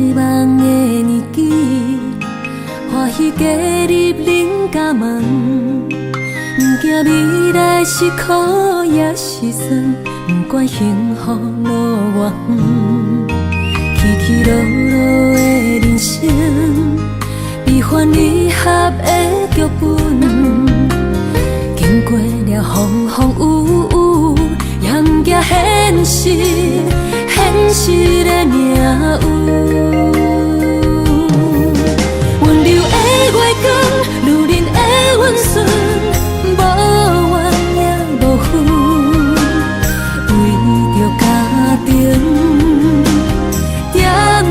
夢的年紀，歡喜加入恁家門，毋驚未來是苦抑是酸，毋管幸福路偌遠，起起落落的人生，悲歡離合的劇本，經過了風風雨雨，也毋驚現實，現實的命運。溫柔的月光，女人的溫順，無怨也無恨，為著家庭，點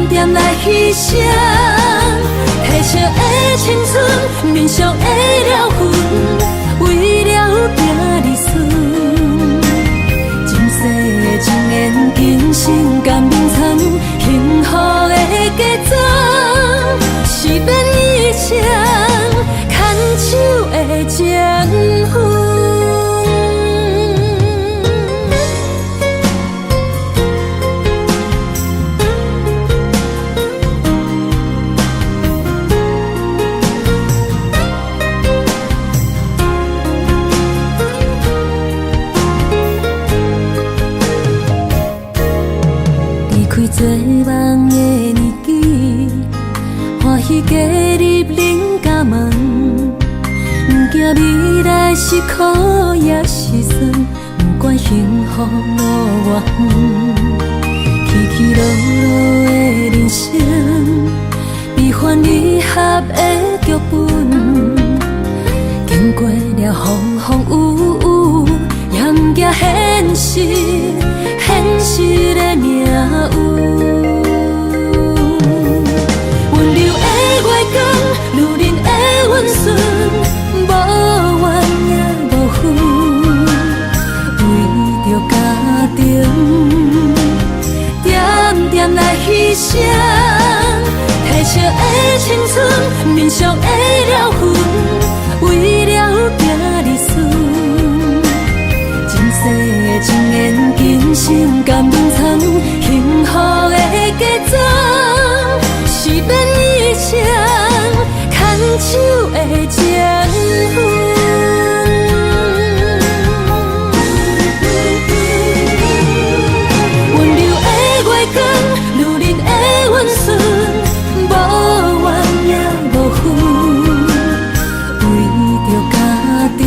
點來犧牲，褪色的青春，面上的了痕，為了囝兒孫。今世的情緣，今生甘眠床，幸福的嫁妝，是免一場牽手的情分。離開做夢的年紀，歡喜加入恁家門，毋驚未來是苦抑是酸，毋管幸福路偌遠，起起落落的人生，悲歡離合的劇本，經過了風風雨雨，也毋驚現實，現實的命運。溫柔的月光，女人的溫順，無怨也無恨，為著家庭，點點來犧牲，褪色的青春，面上的了痕，為了囝兒孫。今世的情緣，今生甘眠床，幸福的嫁妝，是免一場牽手的情分。溫柔的月光，女人的溫順，無怨也無恨，為著家庭，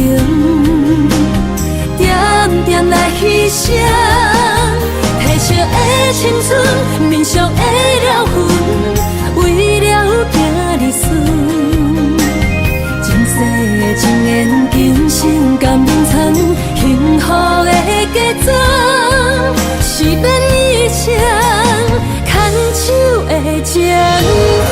點點來犧牲，褪色的青春，面上的了痕，為了囝兒孫。今世的情緣，今生甘眠床，幸福的嫁妝，是免一場牽手的情分。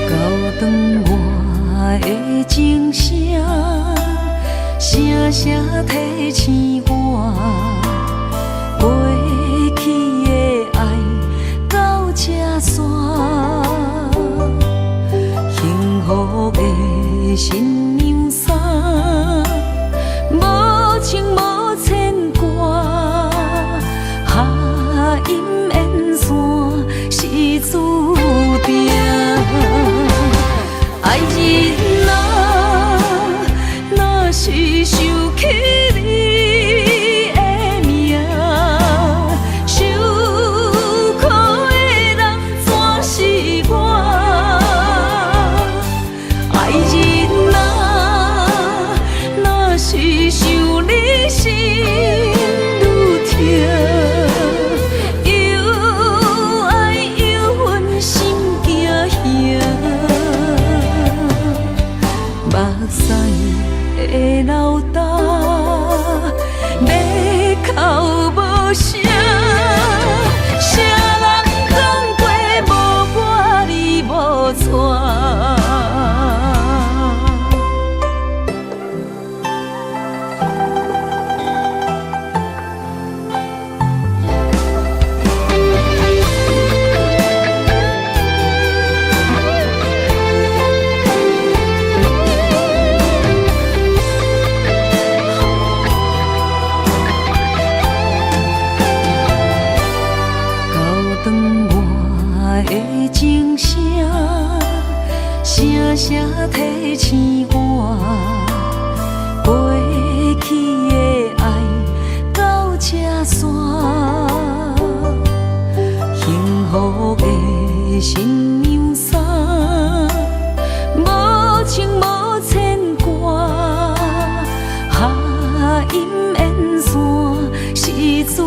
高断我的情声，声声提醒我，過去的愛到這煞，幸福的新娘衫，無情無牽掛，合音緣線是注定。愛人啊，若是想起你的名，受苦的人怎是我？愛人啊，流干，欲哭無聲。啥人講過無我你無娶？到断我的情声，声声提醒我，过去的爱到这煞，幸福的新娘衫，无情无牵挂，合音缘线是注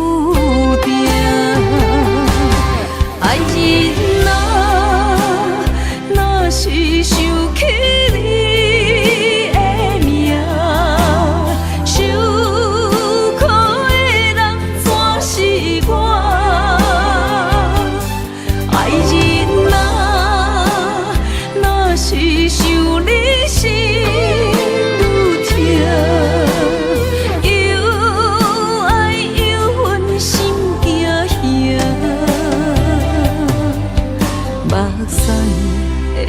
定。爱人啊，若是想起你的名，受苦的人怎是我？爱人啊，若是想你心愈痛，又爱又恨心惊吓。目屎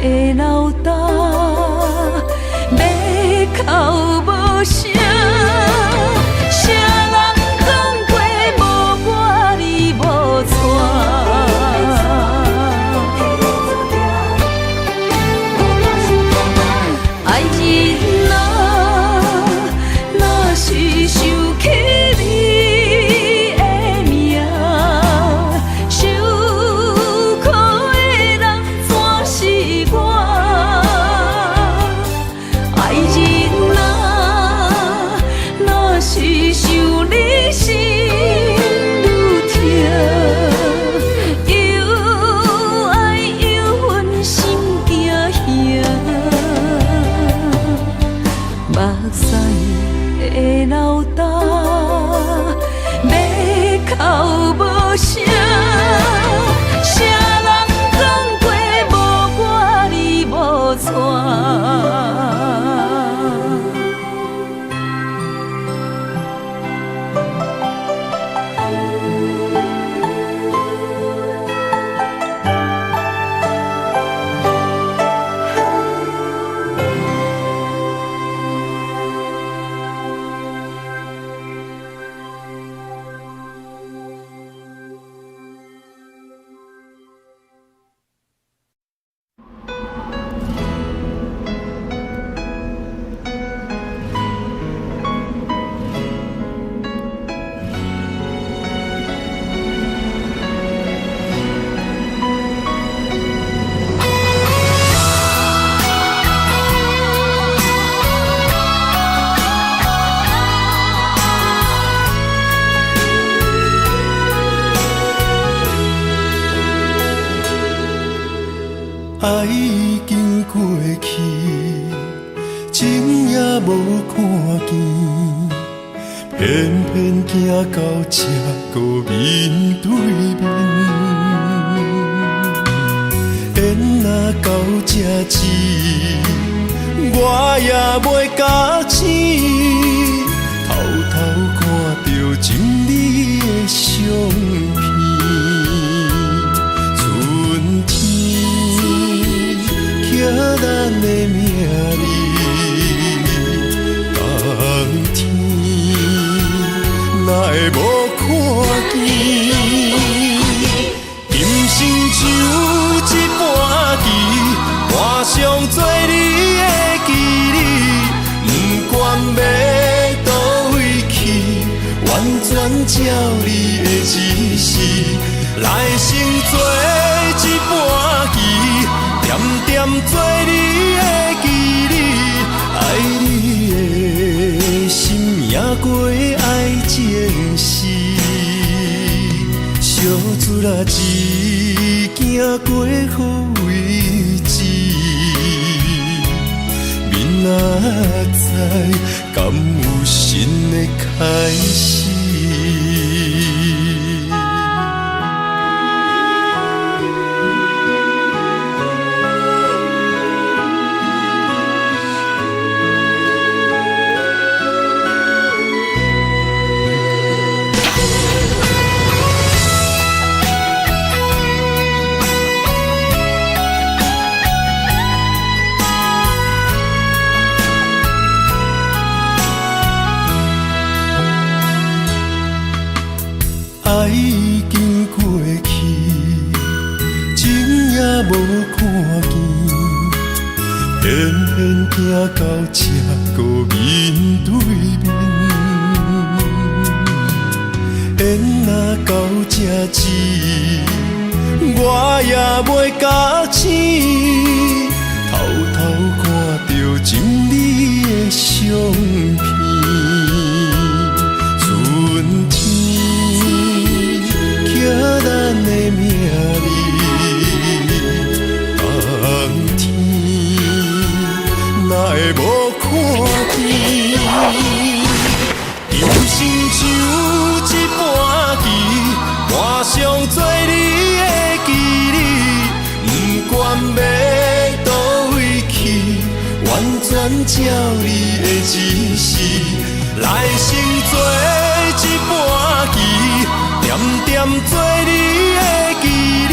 会流干，欲哭无声。啥人講過無我你無娶？愛人啊，若是想起你的名，受苦的人怎是我？愛人啊，若是想你心愈痛，又愛又恨心驚嚇。目屎會流干，欲哭無聲。啥人講過無我你無娶？愛已經過去，情也無看見，偏偏行到這閣面對面。緣若到這止，我也袂咬舌，偷偷看著真美的相片。春天刻咱的名字，冬天哪會無看見？今生像一盤棋，盤上做你的棋子，不管欲佗位去，完全照你的指示，來生做一盤棋，點點做你的棋子，愛你的心贏過愛情時，相處啦只驚過好位置，面明仔载敢有新的开始？爱已经过去，情也无看见，偏偏行到这阁面对面。缘若到这止，我也袂夹醒，偷偷看著情你的相片，春天刻咱的名字，冬天哪会无看见？人生像一盘棋，盘上做你的棋子，不管欲佗位去，完全照你的指示，来生做一盘棋，点点做你的棋子，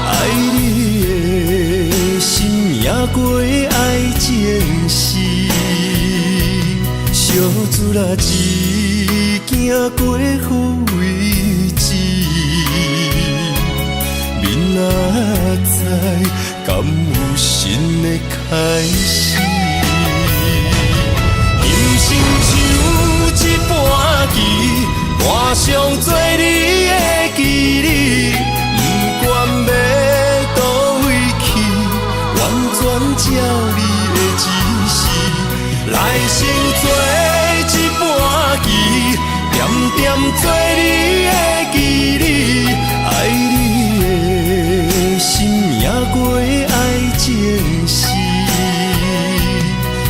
爱你的心赢过爱情时，惜自力一行过好位置，明仔载敢有新的开始？人生像一盘棋，盘上做你的棋子，不管欲佗位去，完全照你的指示，来生做一盘棋，点点做你的棋子，爱你的心赢过爱情时，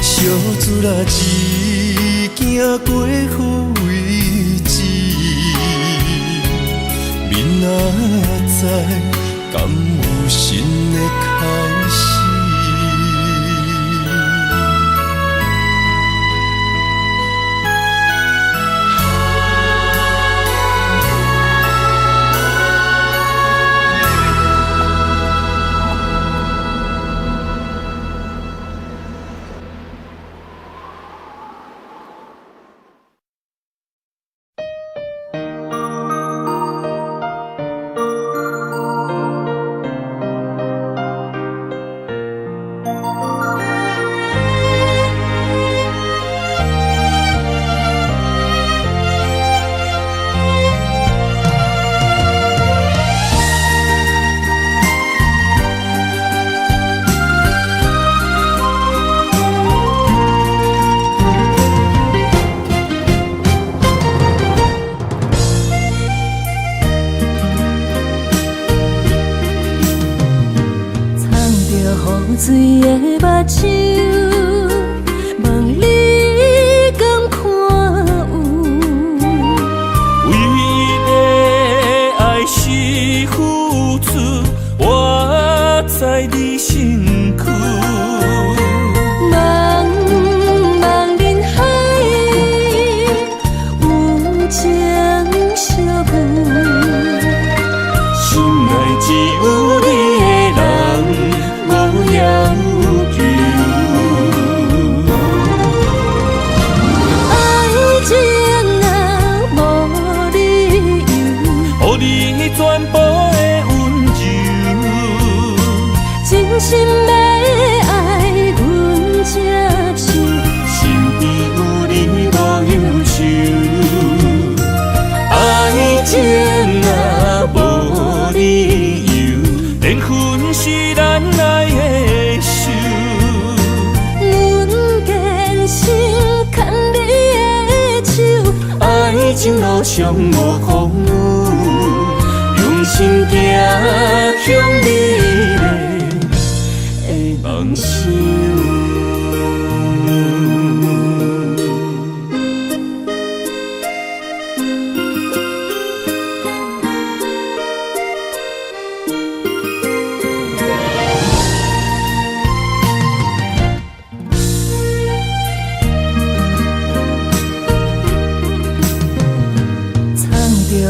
惜自力一行过好位置，明仔载敢有新的开始？水的目睭，问你敢看有？唯一的爱是付出，活在你身躯。茫茫人海，有情相遇，心内只有你的人，无要求。爱情啊，无理由，予你全部的温柔，真心欲爱，阮接受。身边有你无忧愁。爱情啊，无理由，缘分是咱爱的仇。阮坚心牵你的手，爱情路上无风雨，用心行向你的梦想。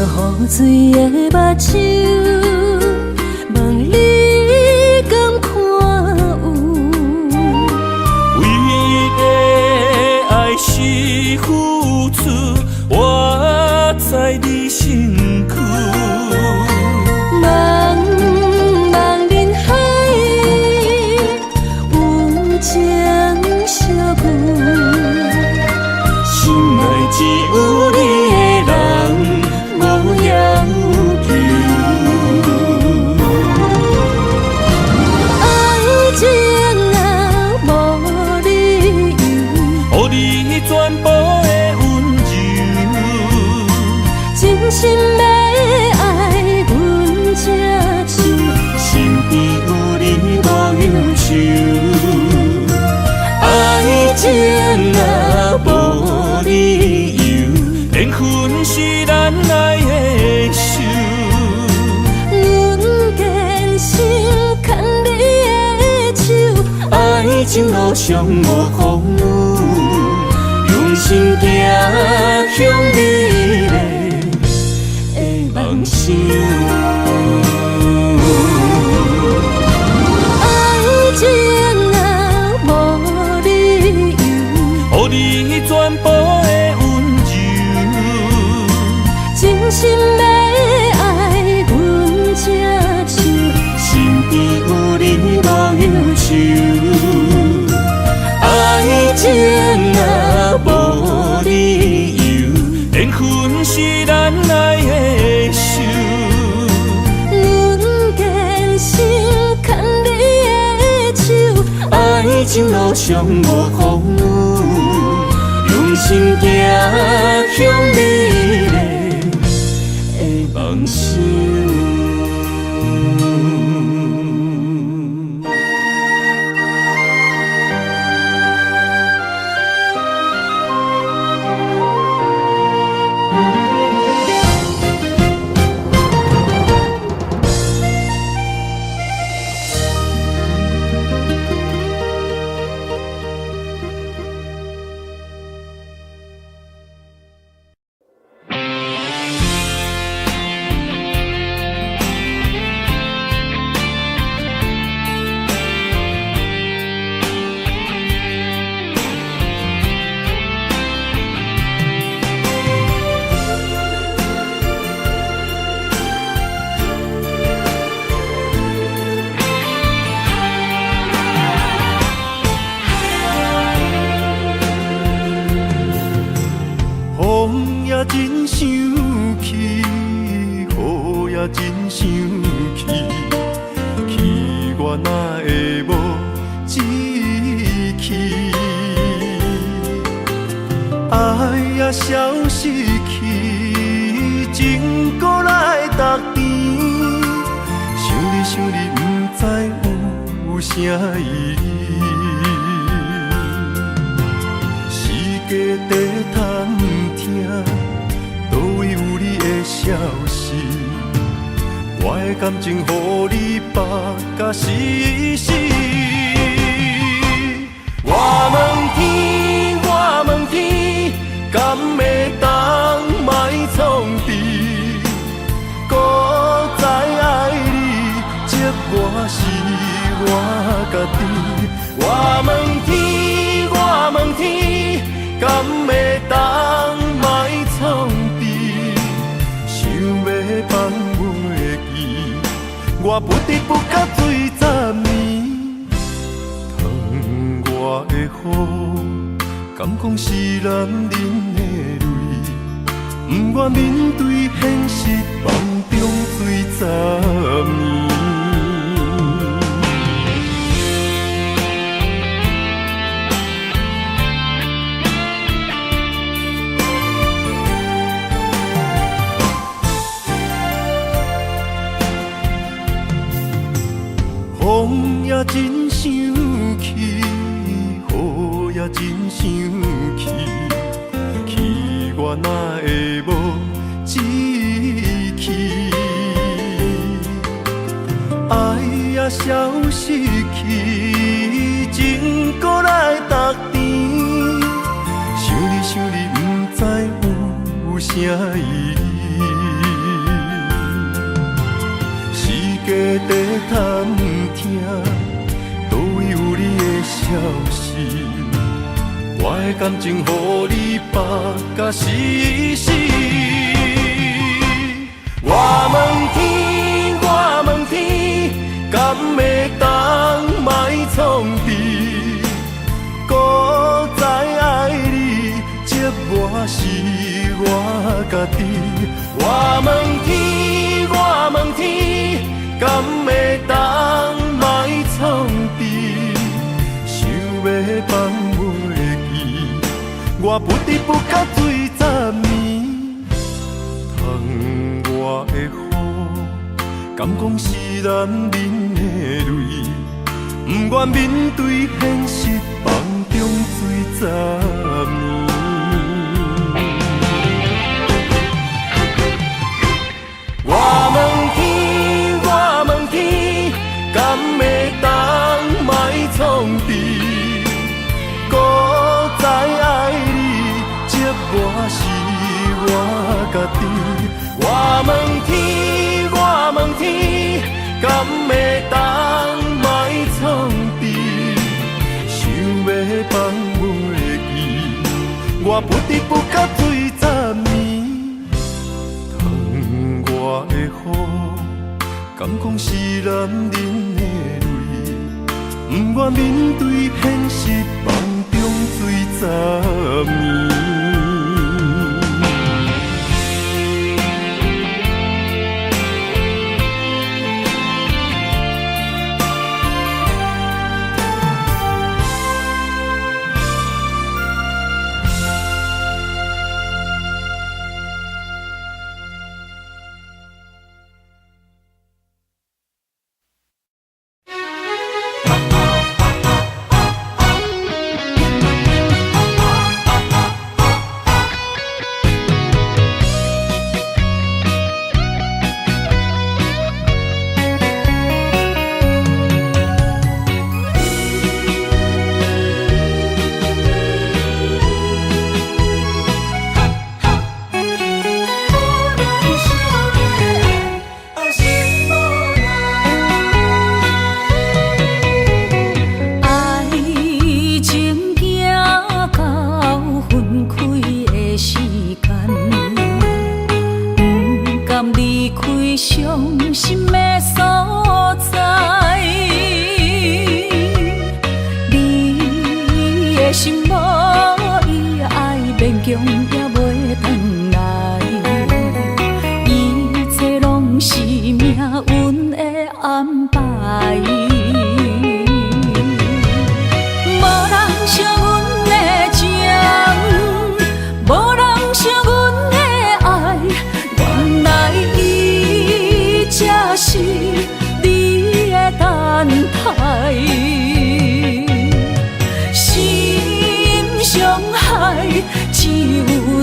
雨水的目睭，望你敢看有？唯一的愛是付出，活在你身軀。茫茫人海，有情相遇。心內只有你的人，無要求。愛情啊，無理由，予你全部的溫柔。真心欲愛，阮這手。身邊有你無憂愁。愛情啊，無理由，緣分是咱愛的仇。阮堅心牽你的手，愛情路上無風雨，用心行向美麗的夢想。愛情啊，無理由，予你全部的溫柔。真心欲愛，阮這手。身邊有你無憂愁。愛情啊，無理由，緣分是咱愛的仇。阮堅心牽你的手，愛情路上無風雨，用心行向美麗的夢想。風也真生氣，雨也真生氣，氣我哪會無志氣？愛也消失去，情閣來逐甜。想你想你，毋知有啥意義。世界在探聽，佗位有你的消息？我的感情予你縛甲死死。我問天，我問天，敢會當莫創治？閣再愛你，這我是我家己。我問天，我問天，敢會當莫創治？想欲放袂記，我不知不覺醉十年。窗外的雨，敢講是男人的淚？不願面對現實，夢中醉十年。風也真生氣，雨也真生氣，氣我哪會無志氣？愛也消失去，情閣來逐甜。想你想你，毋知有啥意義。加在探聽，佗位有你的消息？我的感情予你縛甲死死。我問天，我問天，敢會當莫創治？閣再愛你，折磨是我家己。我問天，我問天，敢會當莫創治？想欲放袂記，我不知不覺醉十暝。窗外的雨，敢講是男人的淚？不願面對現實，夢中醉十暝。我問天，我問天，敢會當莫創治？閣再愛你，折磨是我家己。我問天，我問天，敢會當莫創治？想欲放袂記，我不知不覺醉十暝。窗外的雨，敢講是男人的淚？不願面對現實，夢中醉十暝。心傷害，只有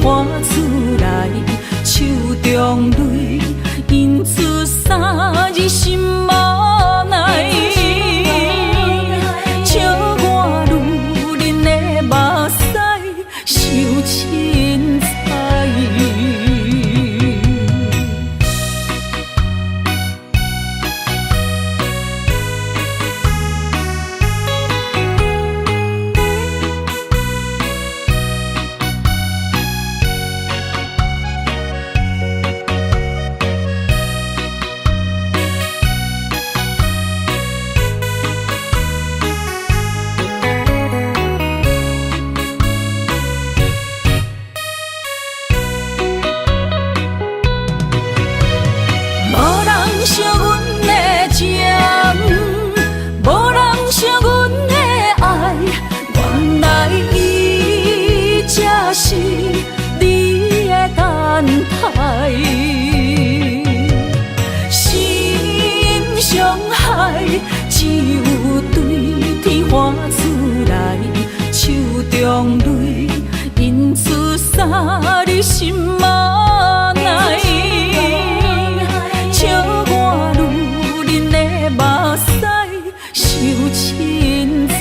喊出來，手中淚印出三字心無奈。笑我女人的目屎傷凊彩。無人惜阮的情，無人惜阮的愛，原來伊才是你的等待。心傷害，只有對天喊出來，手中淚印出三字心無奈。笑我女人的目屎傷凊彩。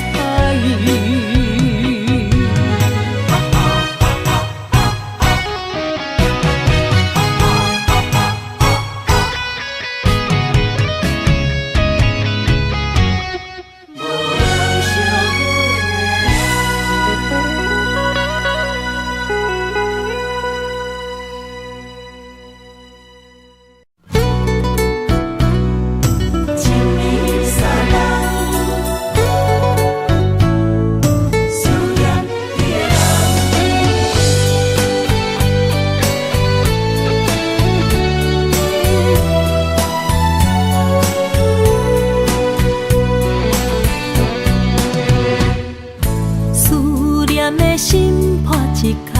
思念的心破一空，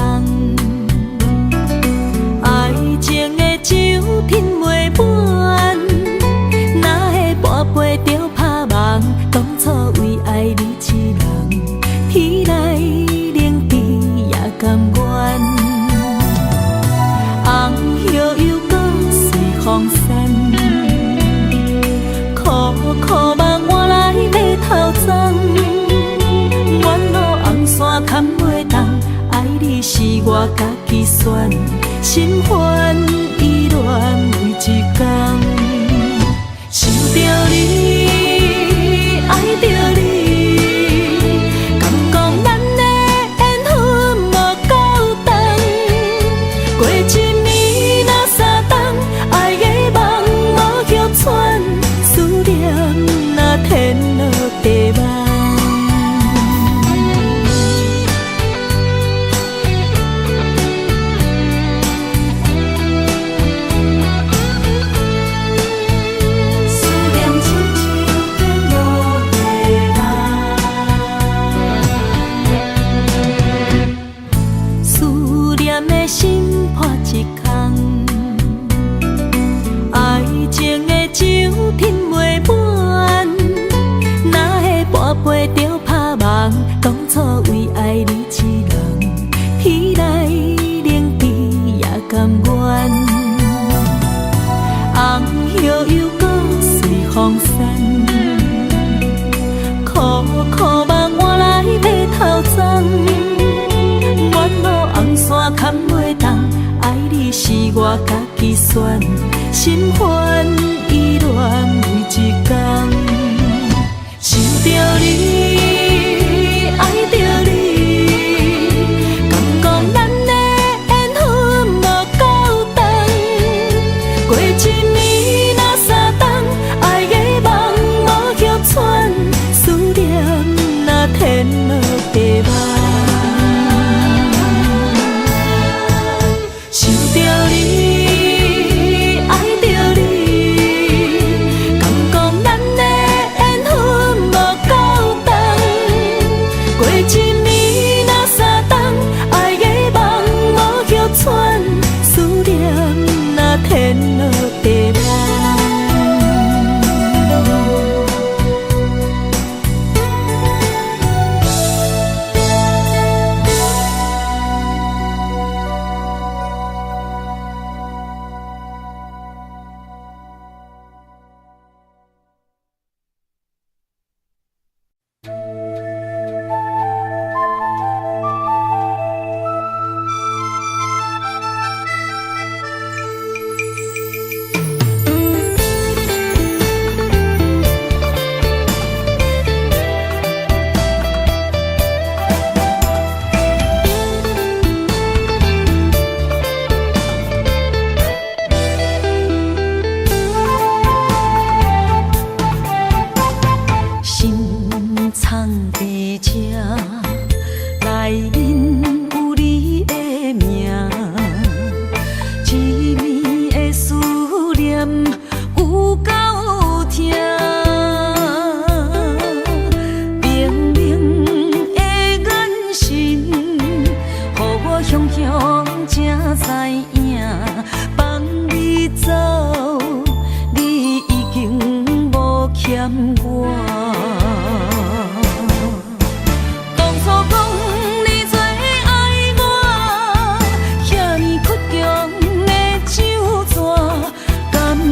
愛情的酒吞袂滿，哪會半杯就拍夢？當初為愛你一人，天來冷地也甘願。紅葉又閣隨風散，苦苦夢換來白頭鬃。沿路紅線牽袂動，愛你是我家己選，心煩意亂每一工。想著你，愛著你，敢講咱的緣分無夠長。過一暝若三冬，愛的夢無歇喘，思念若天落地網。思念親像天落地網。思念的心破一空，愛情的酒吞袂滿，哪會半杯就拍夢？當初為愛你一人，天來冷地也甘願。紅葉又閣隨風散，苦苦夢換來白頭鬃。沿路紅線牽袂動，愛你是我家己選，心煩意亂每一工。想著你，愛著你，敢講咱的緣分無夠長。過一暝若三冬，愛的夢無歇喘，思念若天落地網。想著你，愛著你，敢講咱的緣分無夠長。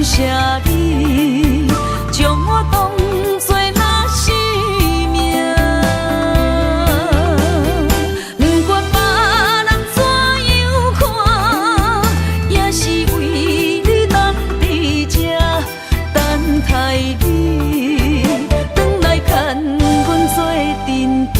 謝你，將我當作若生命。不管別人怎樣看，也是為你等佇這，等待你轉來牽阮做陣行。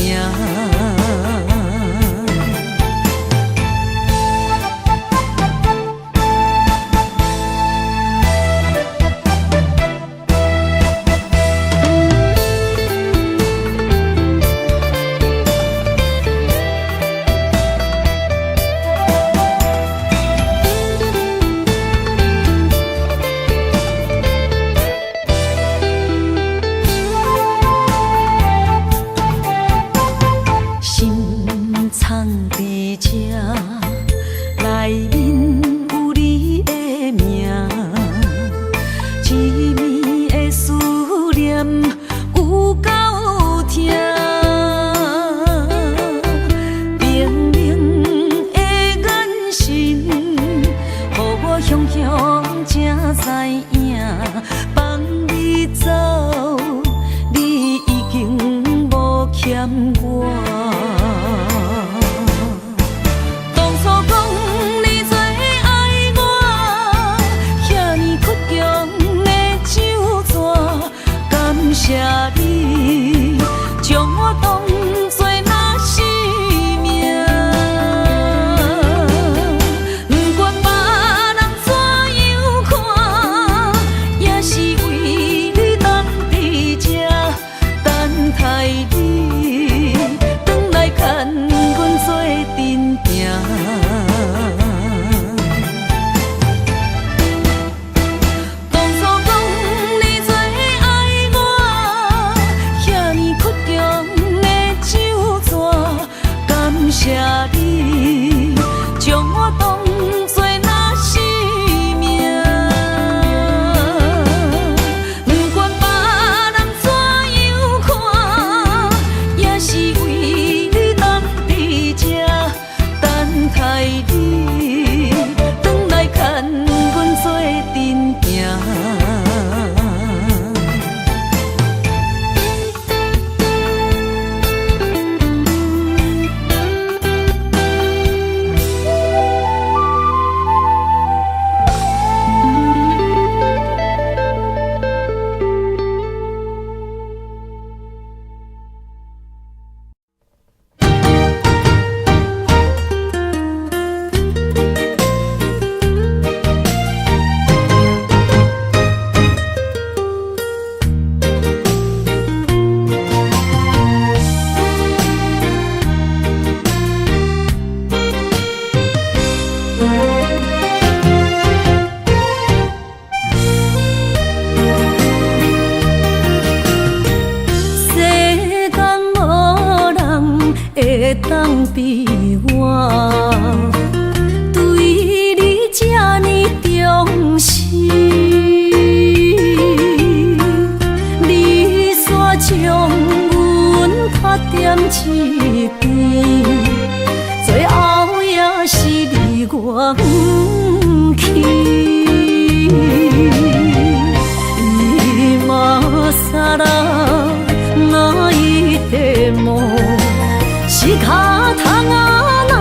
心藏佇這，內面有你的名，一暝的思念有夠疼，冰冷的眼神，予我雄雄才知影，放你走，你已經無欠我。當初講你最愛我，遐爾倔強的手紙，感謝你將我當作若生命。不管別人怎樣看，也是為你等佇這，等待你轉來牽阮做陣行。當初講你最愛我，遐爾倔強的手紙，感謝你將我當作若生命。不管別人怎樣看，也是為你等佇這，等待你轉來牽阮做陣行。世間無人會當比我，對你這呢重視。你煞將阮拍踮一邊，最後也是離我遠去。今更泣いても仕方がない。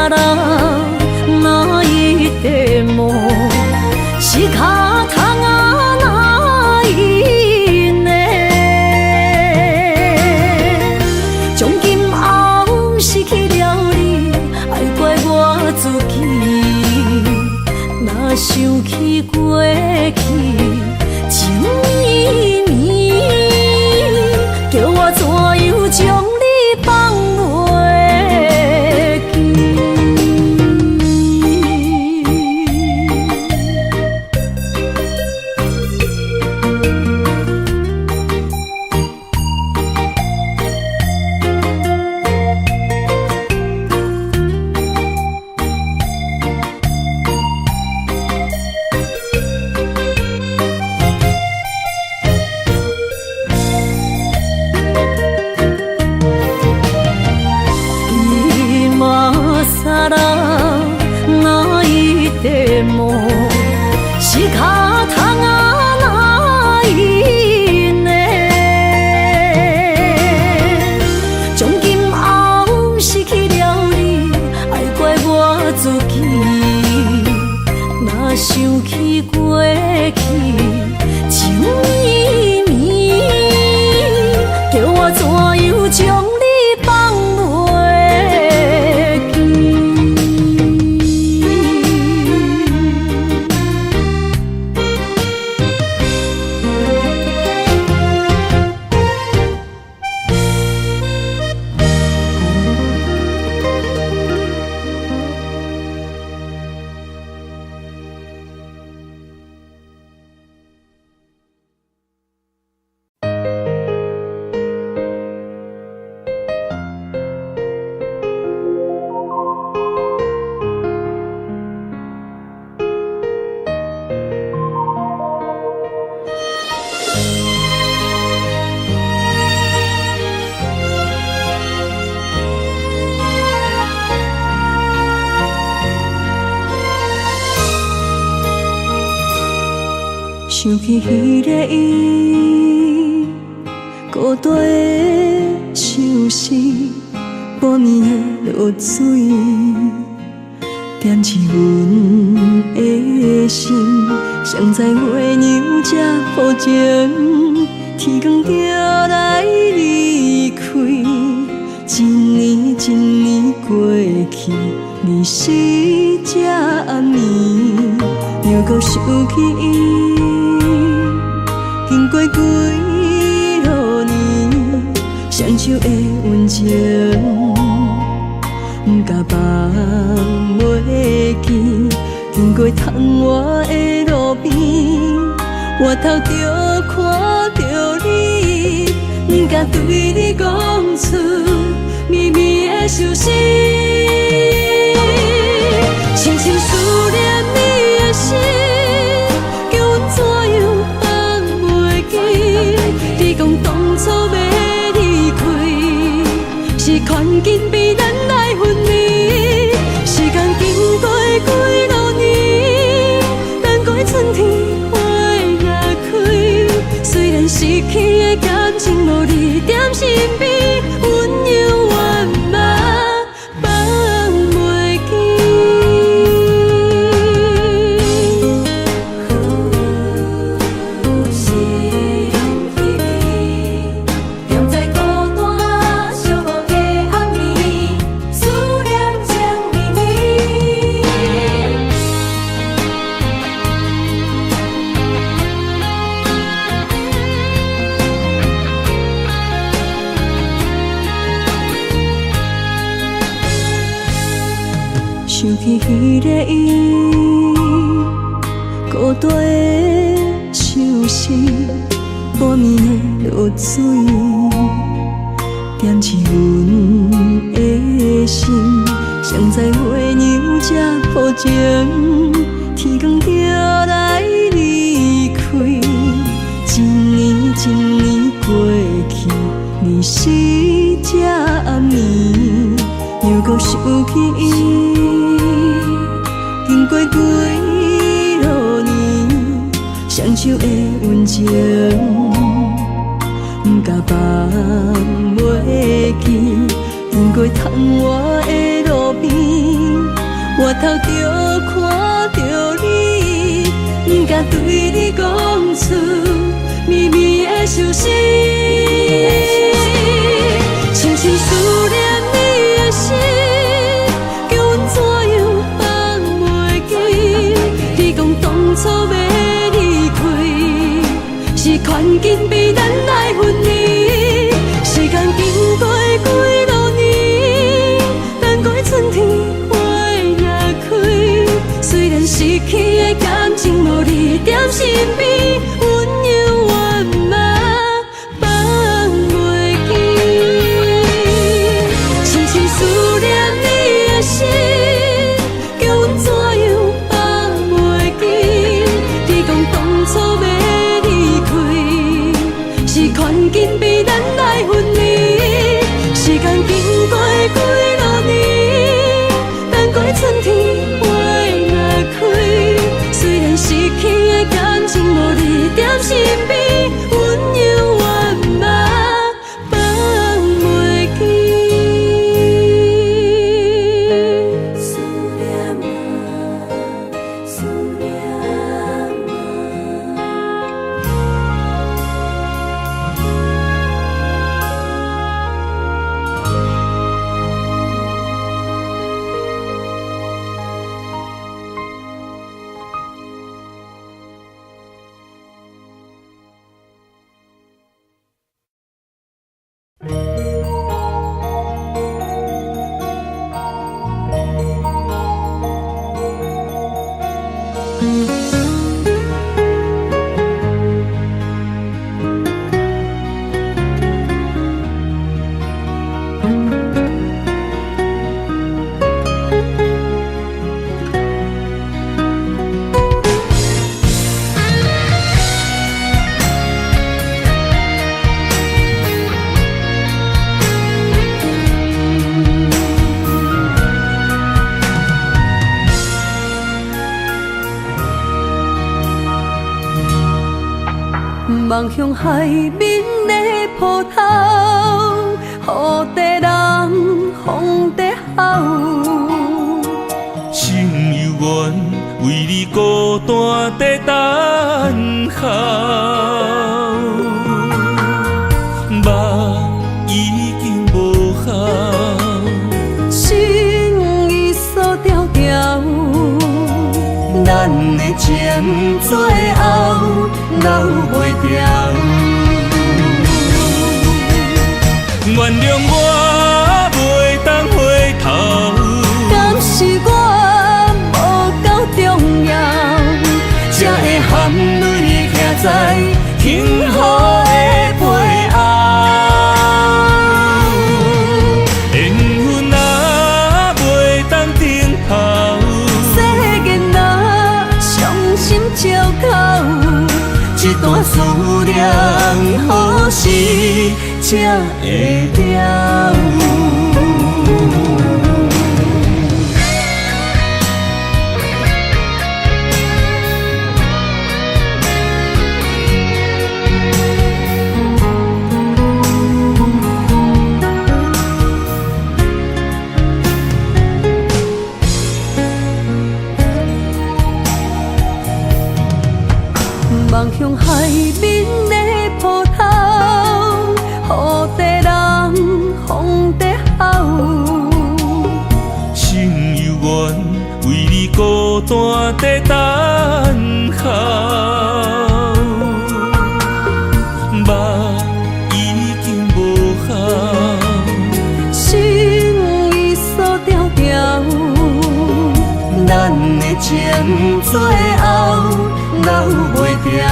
更泣いても仕方がないね。從今後失去了你，愛怪我自己。若想起過去情綿綿，叫我怎樣將你放袂記？今さら泣いても仕方がないね。從今後失去了你，愛怪我自己。若想起過去情綿綿，叫我怎樣將你放袂記？想起彼个伊，孤單的相思，半暝的露水，點醒阮的心。誰知月娘這薄情，天光就來離開，一年一年過去，二四這暗暝，又閣想起伊。經過幾落年，雙手的溫情，毋敢放袂記。經過窗外的路邊，回頭就看著你，毋敢對你講出绵绵的相思。深深思念你的心，叫阮怎樣放袂記？你講當初欲離開，是環境逼咱來分離。時間經過幾落年，等過春天花若開，雖然失去的感情無你踮身邊，阮猶原嘛放袂記。心稀微，踮在孤單寂寞的暗暝，思念情綿綿。想起彼个伊，孤單的相思，半暝的露水，點醒阮的心。誰知月娘這薄情，天光就來離開，一年一年過去，二四這暗暝，又閣想起伊。經過幾落年，雙手的溫情，毋敢放袂記。經過窗外的路邊，頭就看著你，毋敢對你講出秘密的相思，深深思念你的心，叫阮怎樣放袂記？你講當初欲離開，是環境逼咱來分離。時間經過幾多年，等過春天花若開，雖然失去的感情無你踮身邊，阮猶原嘛放袂記。深深思念你的心，叫阮怎樣放袂記？你講當初欲離開，是環境逼咱來分離。時間經過幾多年，等過春天花若開，雖然失去的感情無你踮身邊，阮猶原嘛放袂記。思念啊，思念啊。望向海面的波濤，雨在人，風在吼。心猶原為你孤單在等候，夢已經無效，心已鎖牢牢。咱的情最後留袂牢。原諒我袂當回頭，敢是我無夠重要，才會含淚徛在幸福的背後。緣分啊，袂當頂頭，世間若傷心借口，這段思念何時才會了？望向海面的波濤，雨在人，風在吼。心猶原為你孤單在等候，夢已經無效，心已鎖牢牢。咱的情最後留袂牢。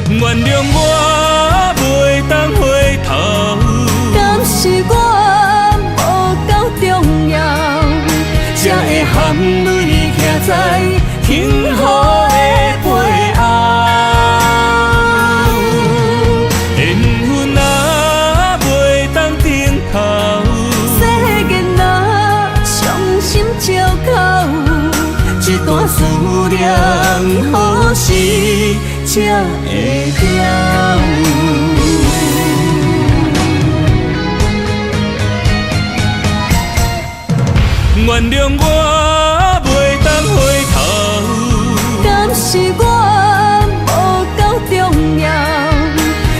原諒我袂當回頭，敢是我無夠重要，才會含淚徛在幸福的背後。緣分啊，袂當頂頭，世間若傷心借口，這段思念何時才會了？原諒我袂當回頭。敢是我無夠重要，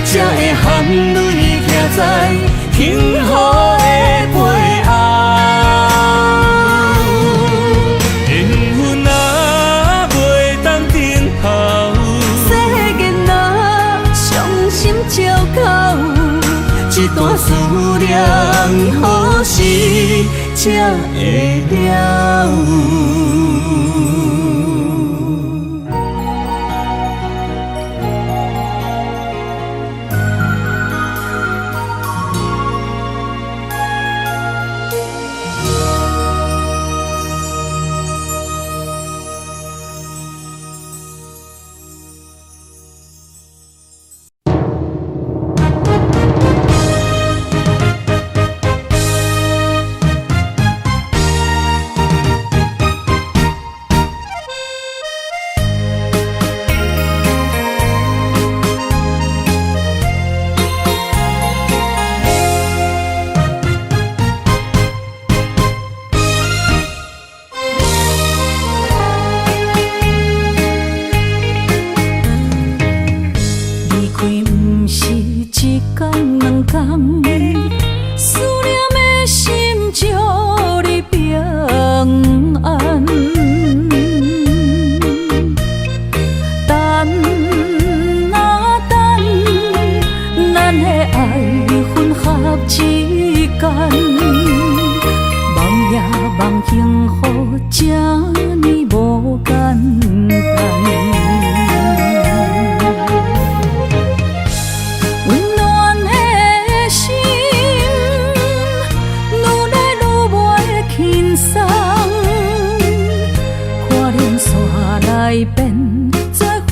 才會含淚徛在幸福的背後。緣分啊，袂當等候，世間啊，傷心借口，這段思念何時才會了？離開毋是一工兩工，思念的心祝你平安。等啊等，咱的愛分合之間，望也望幸福這呢無簡單。溫暖的心，愈來愈袂輕鬆，看臉煞來變做負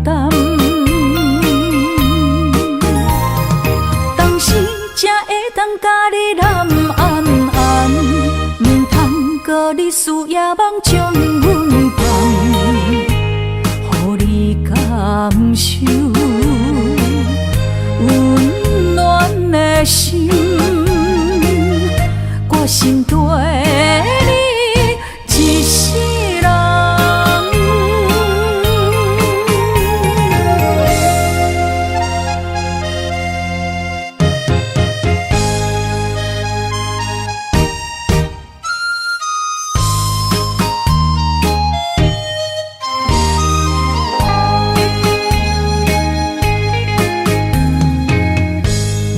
擔。當時才會當共你攬安安，毋通閣你思夜夢將阮放，予你感受溫暖的心，我心對你一世人。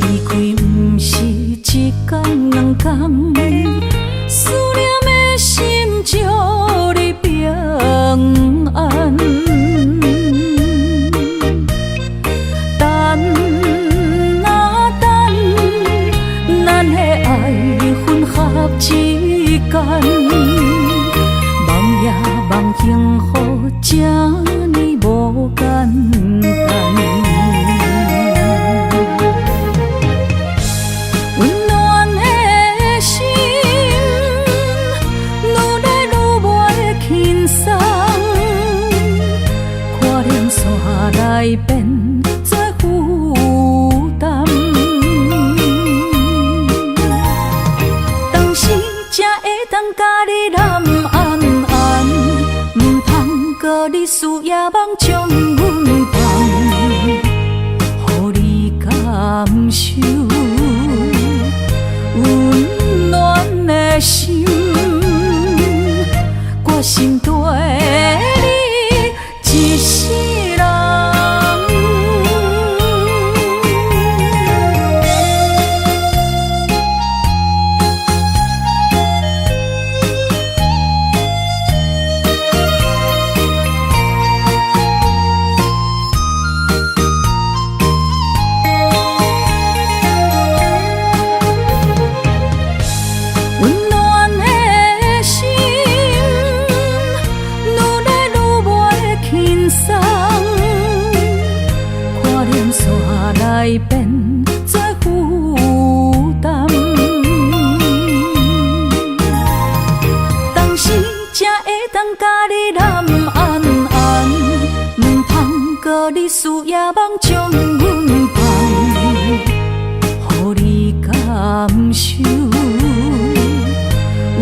離開毋是一工兩工，思念的心祝你平安。等啊等，咱的愛分合之間，望也望幸福這呢無簡單。溫暖的心，愈來愈袂輕鬆，看臉煞來變做負擔。當時才會當共你攬安安，毋通閣你思夜夢將阮放，予你感受溫暖的心，我心對你一世人。溫暖的心，愈來愈袂輕鬆，看臉煞來變做負擔。當時才會當共你攬安安，毋通閣你思夜夢將阮放，予你感受溫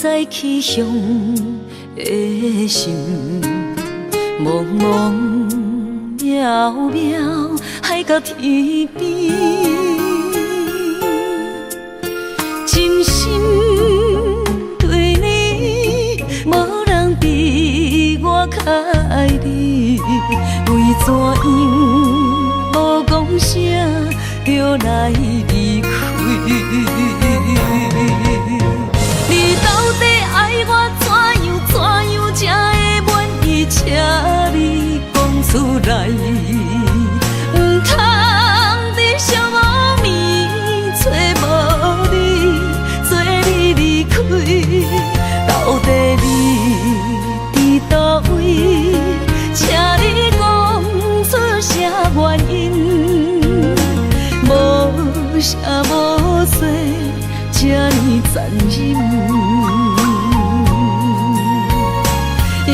知去向的心，茫茫渺渺海角天邊，真心對你，無人比我較愛你，為怎樣無講聲就來離開？你到底愛我怎樣怎樣才會滿意？請你講出來，毋通佇寂寞暝找無你，做你離開。到底你佇佗位？請你講出啥原因？無聲無說，這呢殘忍。也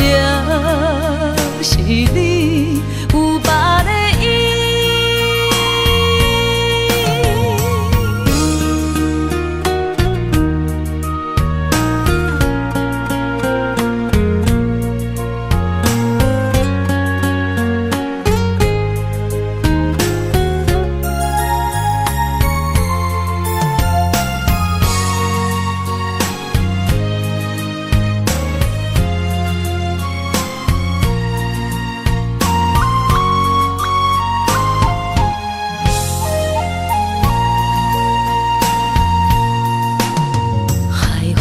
是你有別个意。海風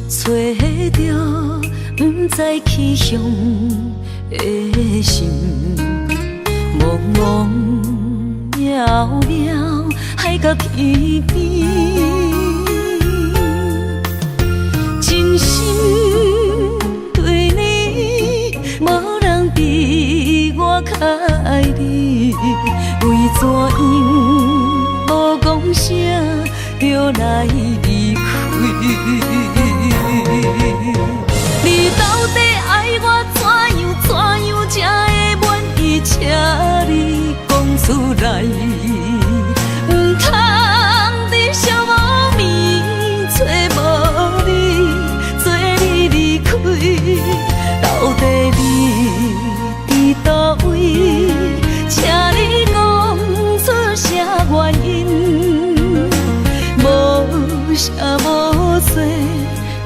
吹著，不知去向的心，茫茫渺渺海角天邊，真心對你，無人比我較愛你，為怎樣無講聲就來離開？你到底愛我怎樣怎樣才會滿意？請你講出來，毋通佇寂寞暝找無你，做你離開。到底你佇佗位？請你講出啥原因？無聲無說，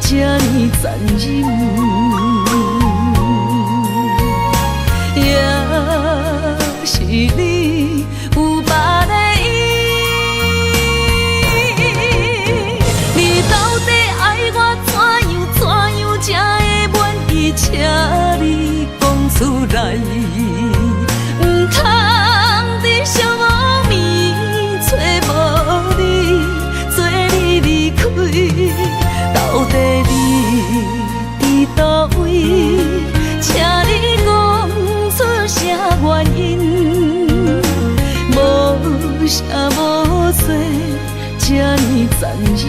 這呢殘忍。也是你有別个意。你到底愛我怎樣怎樣才會滿意？請你講出來，毋通佇寂寞暝找無你，做你離開。到底你佇佗位？請你講出啥原因？無聲無說，這呢殘忍。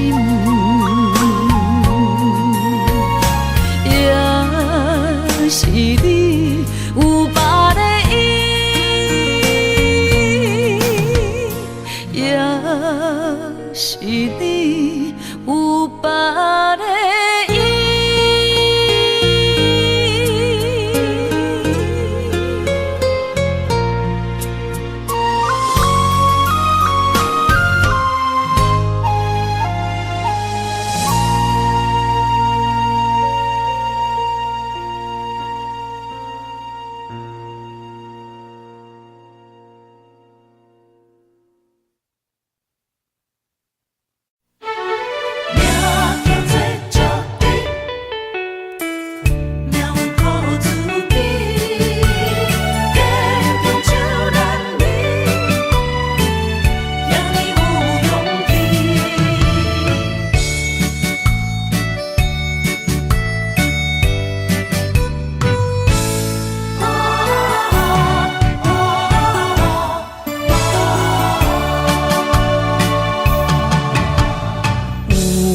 也是你有別个意，也是你有別个意。命叫做祝你，命运靠自己，坚强就咱你，赢你有勇气。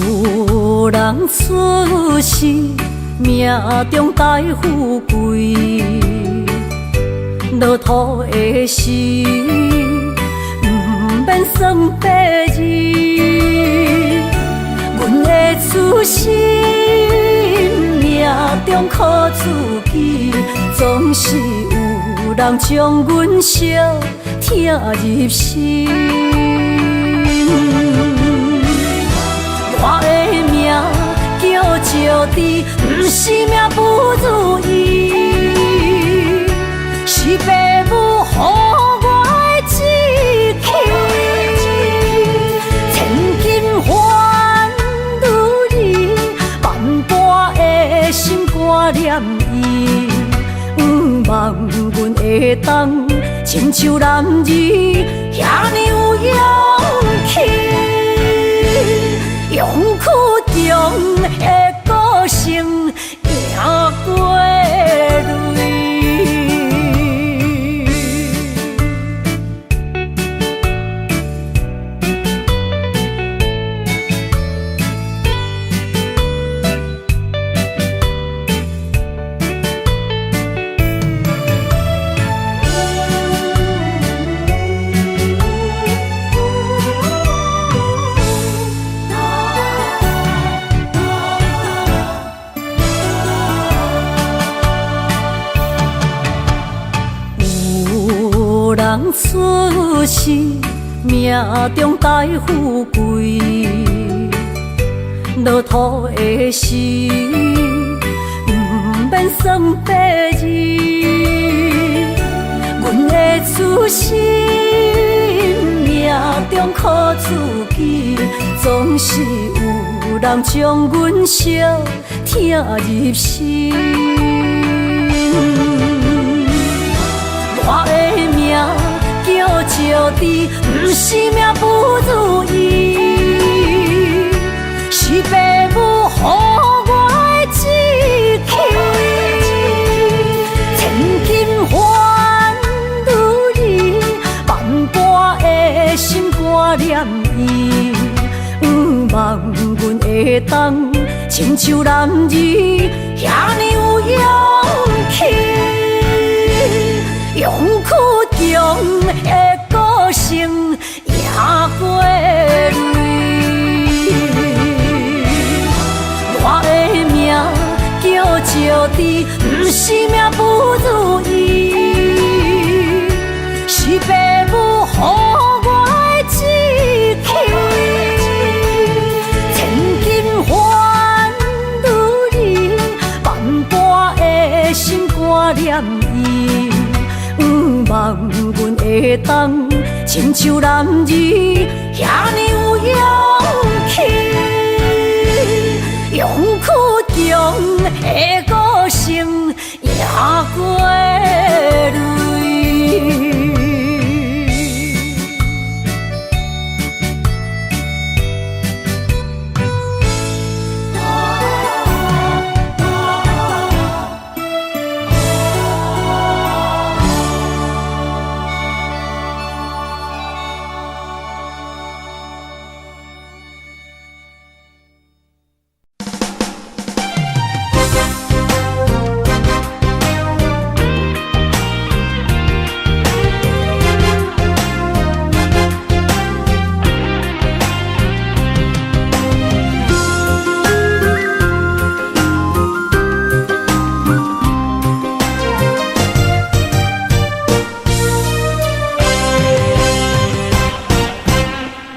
有人出世，命中帶富貴，落土的時，毋免算八字。阮的的痴心，命中苦自己，總是有人將阮惜疼入心。我的命叫石智，毋是命不如意，是爸母予我的志氣。千金還女兒，萬般的心肝念伊，向望阮會當親像男兒遐爾有勇氣，勇氣中的個性贏過淚。有人出世，命中帶富貴，落土的時，毋免算八字。阮的痴心，命中苦自己，總是有人將阮惜疼入心。我的命叫石智，毋是命不如意，是爸母予我的志氣。千金還女兒，萬般的心肝念伊，向望阮會當親像男兒遐爾有勇氣。勇氣中的個性贏過淚。我的命叫石智，毋是命不如意，是爸母予我的志氣。千金還女兒，萬般的心肝念伊，向望阮會當親像男兒遐爾有勇氣，勇氣中的個性贏過淚。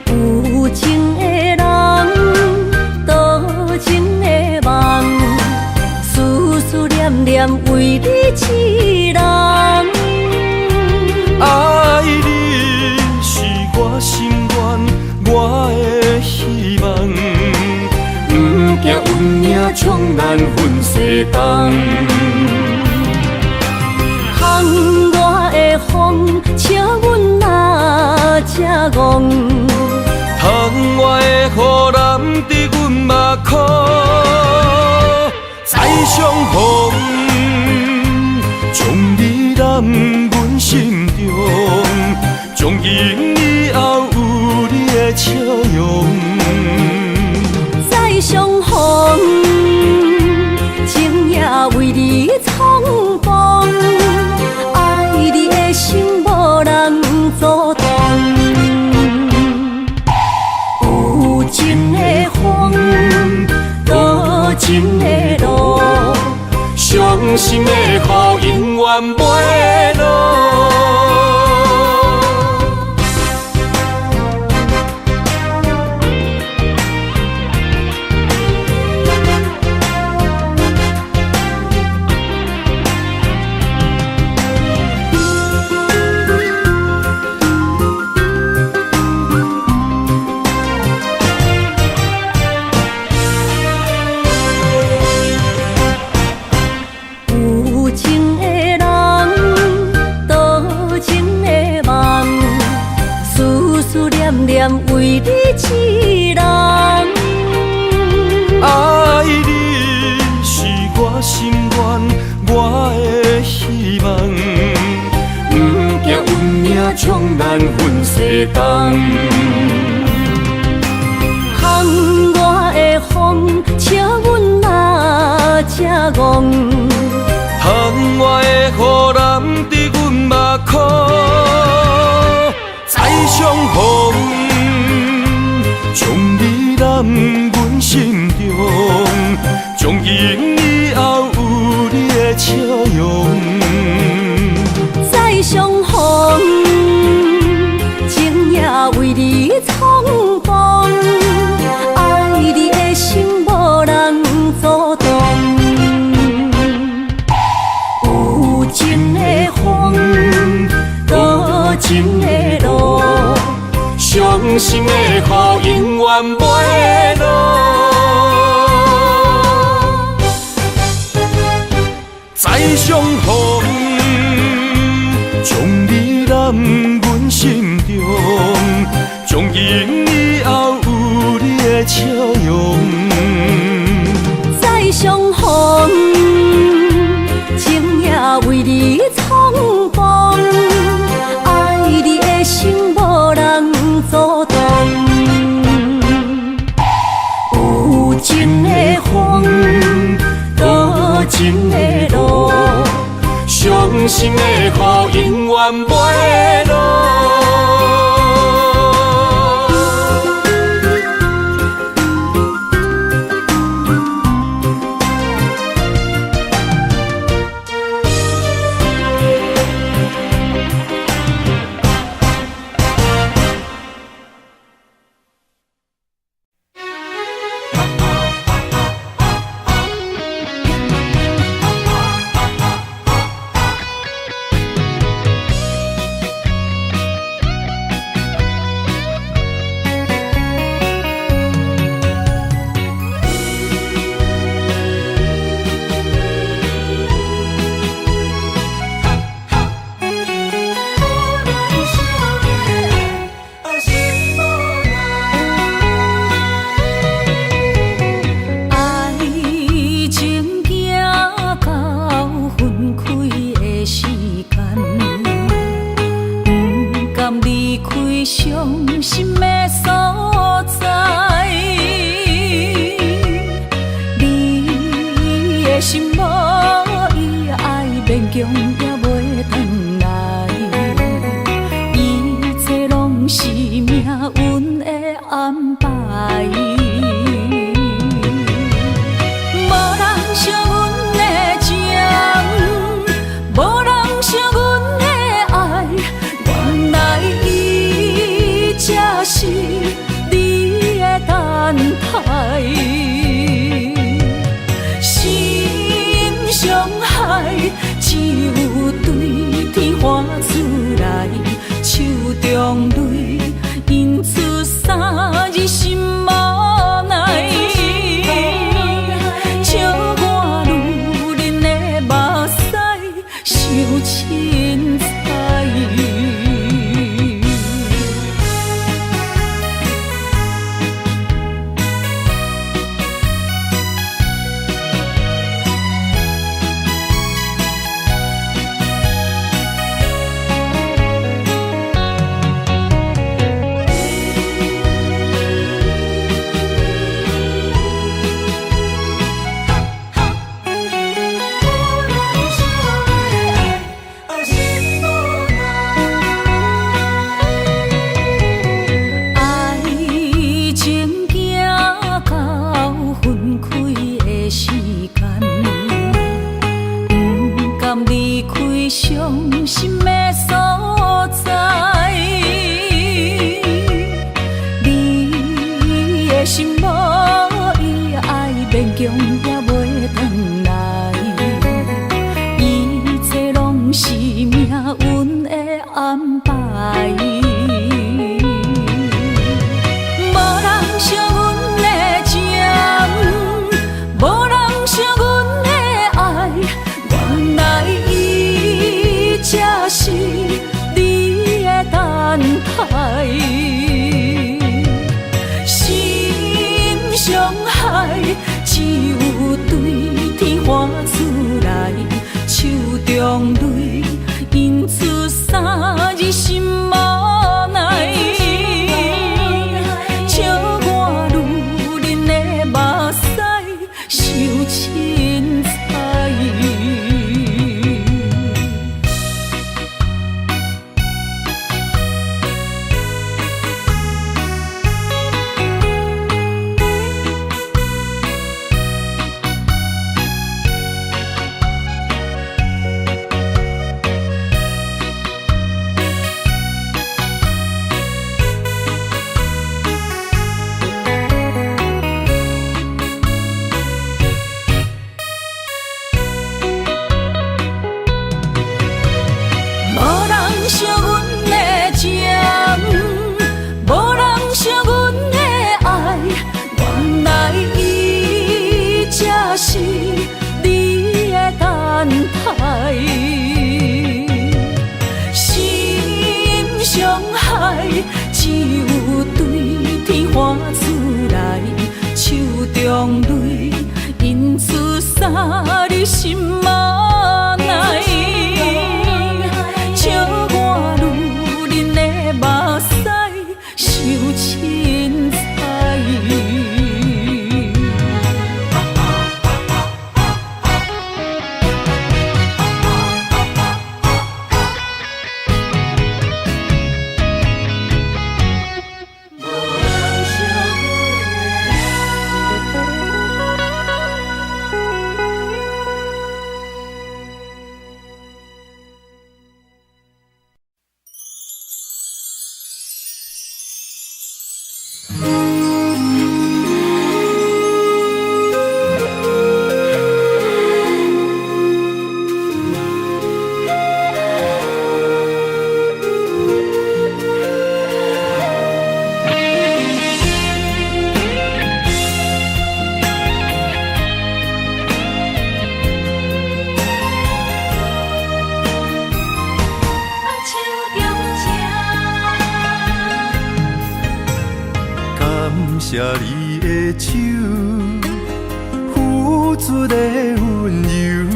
有情的人，多情的夢，思思念念為你一人。愛你是我心願，我的希望。不驚運命將咱分西東。窗外的風，请阮若這戇。窗外的雨淋伫阮目眶，再相逢，將你揽阮心中，從今以後有你的笑容。再相逢，情也為你重逢，愛你的心無人阻擋。有情的風，傷心的雨永遠袂落。有情的人，多情的夢，思思念念為你一人。愛你是我心願，我的希望。不驚運命將咱分西東。窗外的風，笑阮若這戇。窗外的雨淋伫阮目眶，再相逢，將你攬阮心中，從今以後有你的笑容。再相逢，情也為你重逢，愛你的心無人阻擋。有情的風，多情的路，傷心的雨永遠袂落。再相逢，將你攬阮心中，從今以後有你的笑容。再相逢，情也為你重逢，愛你的心無人阻擋。有情的風，多情的路，傷心的雨永遠袂落。愛情行到分開的時間，不甘離開傷心的所在。你的心無伊愛，勉強也袂轉來，一切攏是命運的安排。無人惜阮的情，無人惜阮的愛，原來伊才是你的等待。心傷害，只有對天喊出來，手中淚印出三字心無奈。笑我女人的目屎傷凊彩。傷心的所在。你的心無伊愛，勉強也袂轉來。一切攏是命運的安排。無人惜阮的情，無人惜阮的愛，原來伊才是你的等待。心傷害，只有對天喊出來，手中淚印出三字心無奈。笑我女人的目屎傷凊彩。無人惜阮的情，無人惜阮的愛，原來伊才是你的等待。心傷害，只有對天喊出來，手中淚印出三字心無奈。笑我女人的目屎傷凊彩。手中情。感謝你的手，付出的溫柔，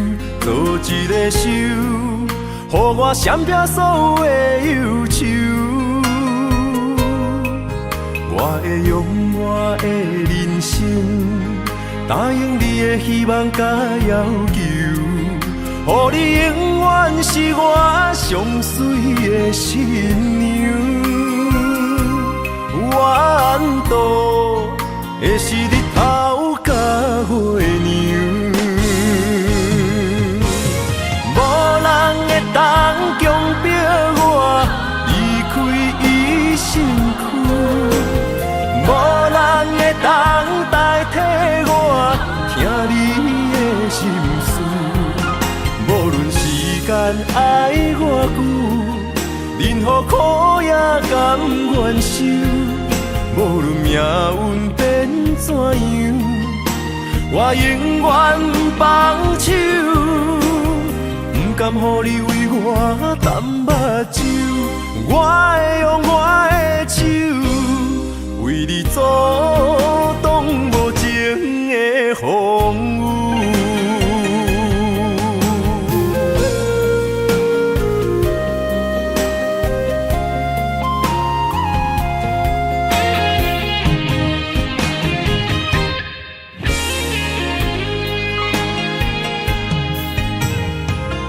做一个手，予我閃避所有的憂愁。我會用我的人生，答應你的希望佮要求，予你永遠是我上媠的新娘。怨度的是日頭佮月娘，無人會當強迫我離開伊身軀，無人會當代替我聽你的心事。無論時間愛偌久，任何苦也甘願受。無論命運變怎樣，我永遠放手，不甘予你為我澹目睭，我會用我的手，為你阻擋無情的風雨。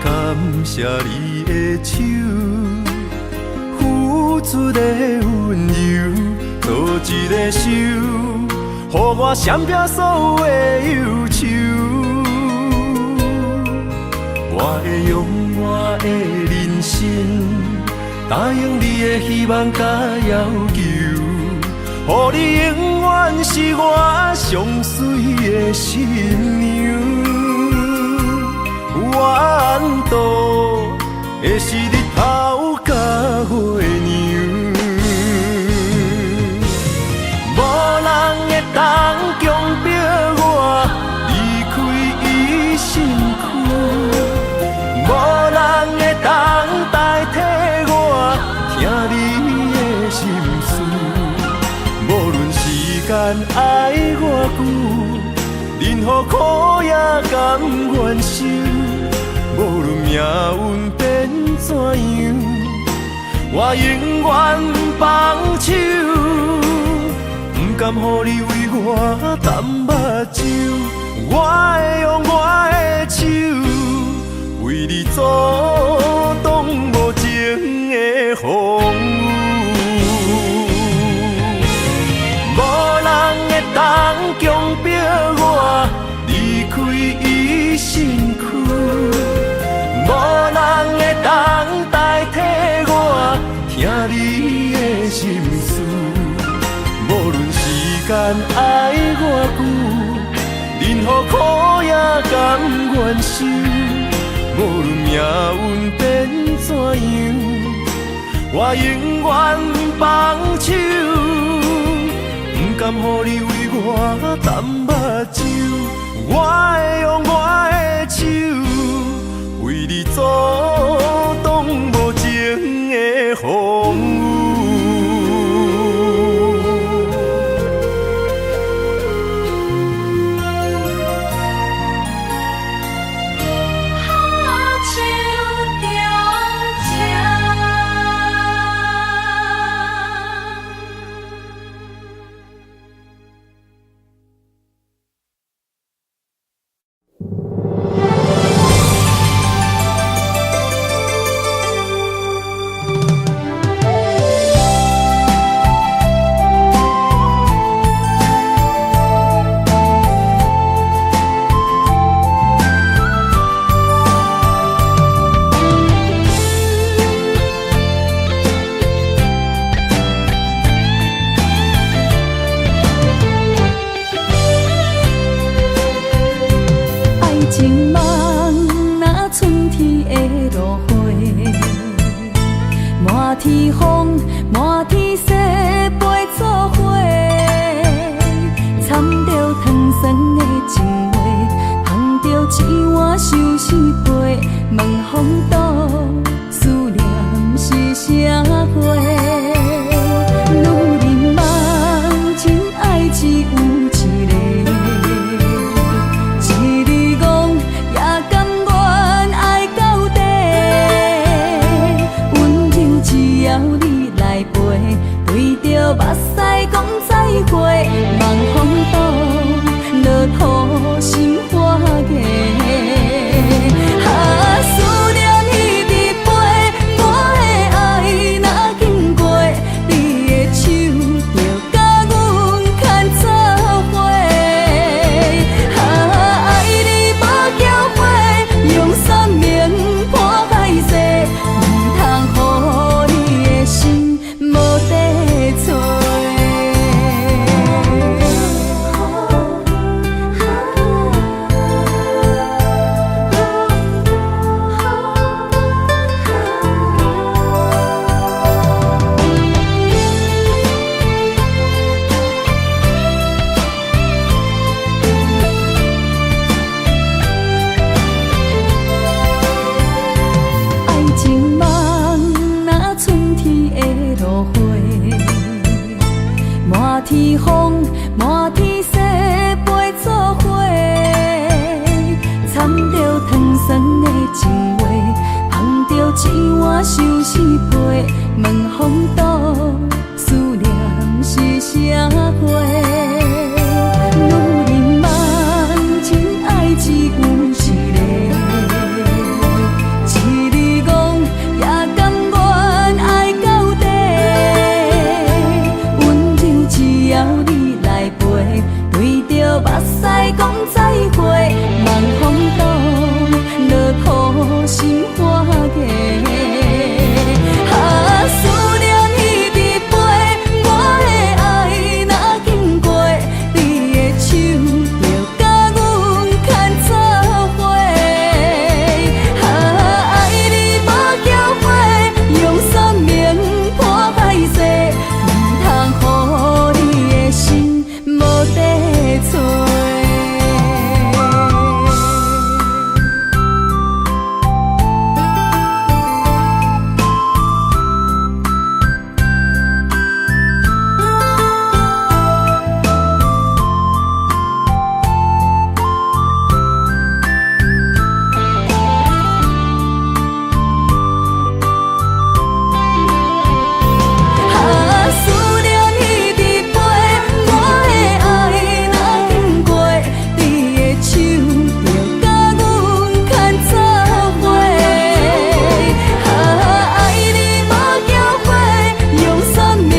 感謝你的手，付出的溫柔，做一个手，予我閃避所有的憂愁。我我會用我的人生，答應你的希望佮要求，予你永遠是我上媠的新娘。我缘投的是日頭佮月娘，無人會當強迫我離開伊身軀，無人會當代替我聽你的心事。無論時間愛偌久，任何苦也甘願受。無論命運變怎樣，我永遠放手，不甘予你為我澹目睭。我會用我的手，為你阻擋無情的風雨。無人會當強迫我離開伊身軀，無人會當代替我聽你的心事。無論時間愛偌久，任何苦也甘願受。無論命運變怎樣，我永遠放手，不甘予你為我澹目睭。我會用我的手，為你阻擋無情的風雨。拍手中情。愛情夢若春天的落花，滿天風，滿天雪飞作伙，掺著糖酸的情話，捧著一碗相思杯，問風度思念是啥货？女人夢真愛只有一个，一日戇也甘願愛到底。溫柔只要你來陪，對著目屎講再會，望風度落土心花芽。啊，思念彼心歡喜。啊，思念一直飛，我的愛若經過，你的手就共阮牽做伙。啊，愛你無後悔，用生命破海誓，毋通予你的心無地揣。啊，思念一直飛，我的愛若經過，你的手就共阮牽做伙。啊，愛你無後悔，用生命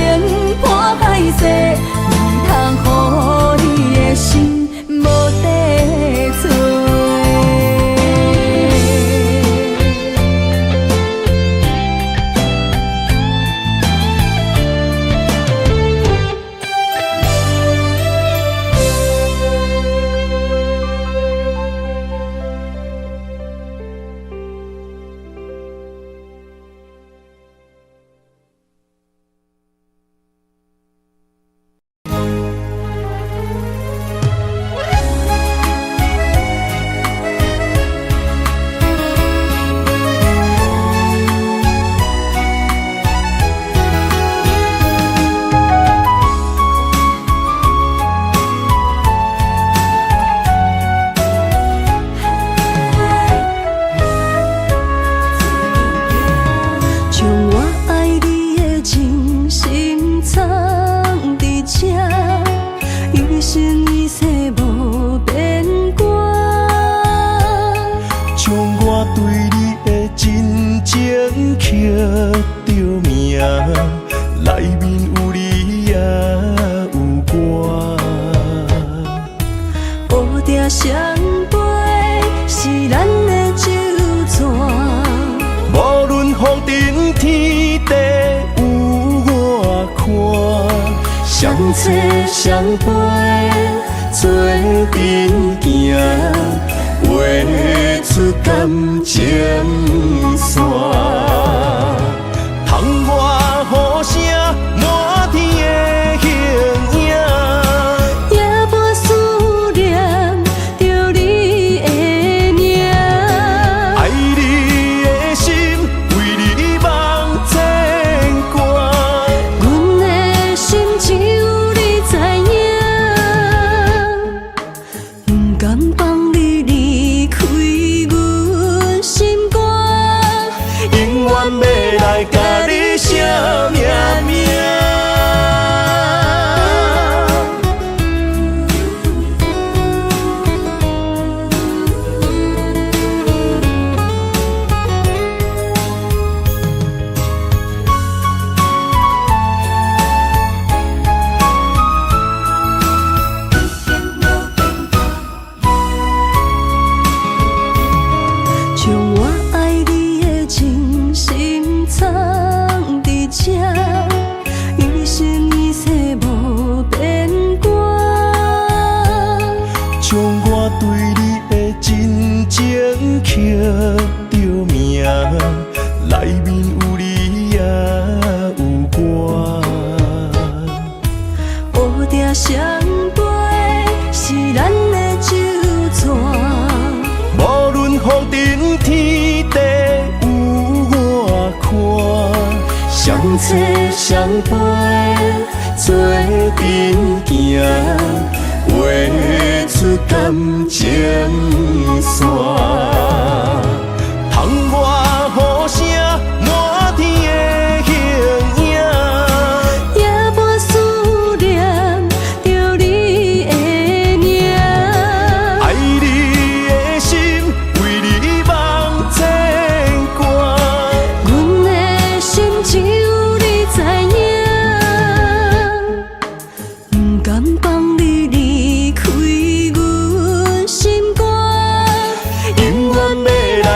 破海誓，毋通予你的心無地揣。將我愛你的真心藏佇這，一生一世無變卦。將我對你的真情刻著名，內面有你也有我。烏蝶相飛是咱的酒泉，無論風塵天地有偌寬，相找相陪做陣行，畫出感情線。窗外雨聲，滿天的形影。也伴思念著你的名。愛你的心，為你茫牽掛。阮的心只有你知影，毋甘放你離開阮心肝。永遠欲來共你寫命名。將我愛你的真心藏佇這，一生一世無變卦。將我對你的真情刻著名，內面有你也有我。烏蝶相飛是咱的酒泉，無論風塵天地有偌寬，相找相陪做陣行，畫出感情線。窗外雨聲，滿天的形影。也伴思念著你的名。愛你的心，為你茫牽掛。阮的心只有你知影，毋甘放你離開阮心肝。永遠欲來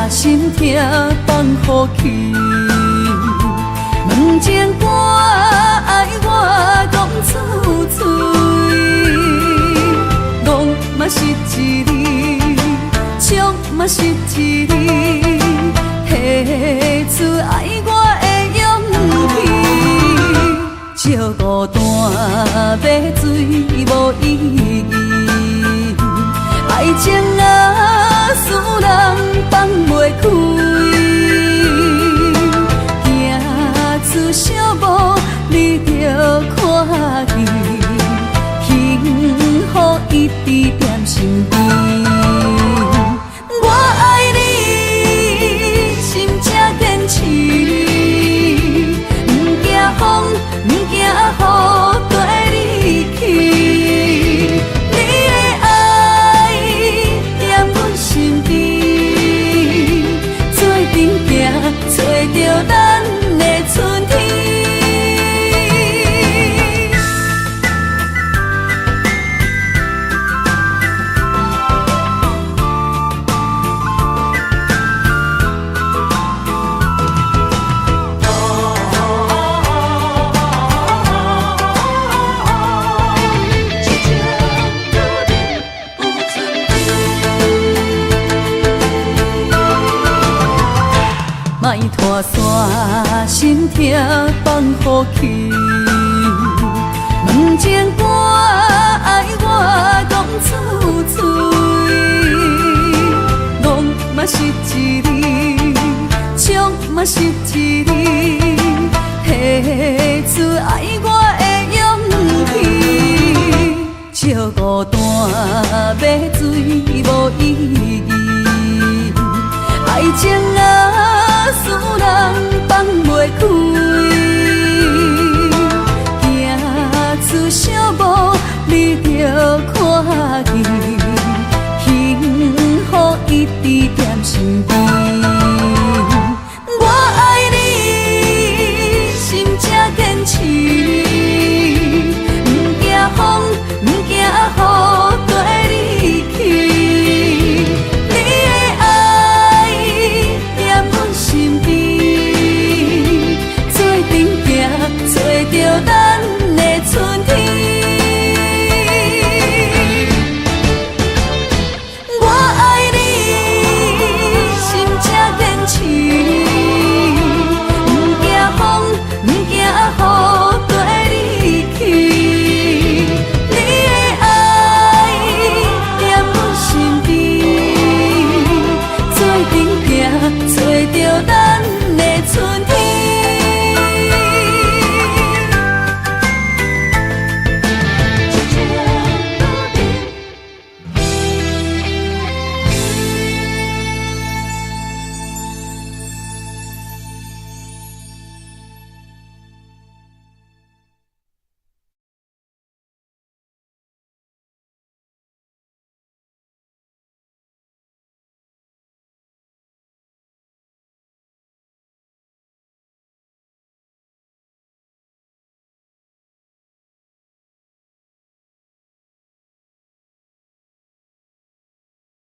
心疼放予去。问情歌愛我講出嘴，戇嘛是一字，衝嘛是一字，提出愛我的勇氣。借孤單買醉無意義，愛情啊，使人放袂開。行出小步，你就看見，幸福一直踮身邊。我愛你，心才堅持，毋驚風，毋驚雨，綴你去。你的愛踮阮身邊，做陣行，揣著咱的春天。莫拖沙，心疼放予去。問情歌愛我講出嘴，戇嘛是一字，衝嘛是一字，提出愛我的勇氣。借孤單買醉無意義，愛情啊，使人放袂開。行出小步，你就看見，幸福一直踮身邊。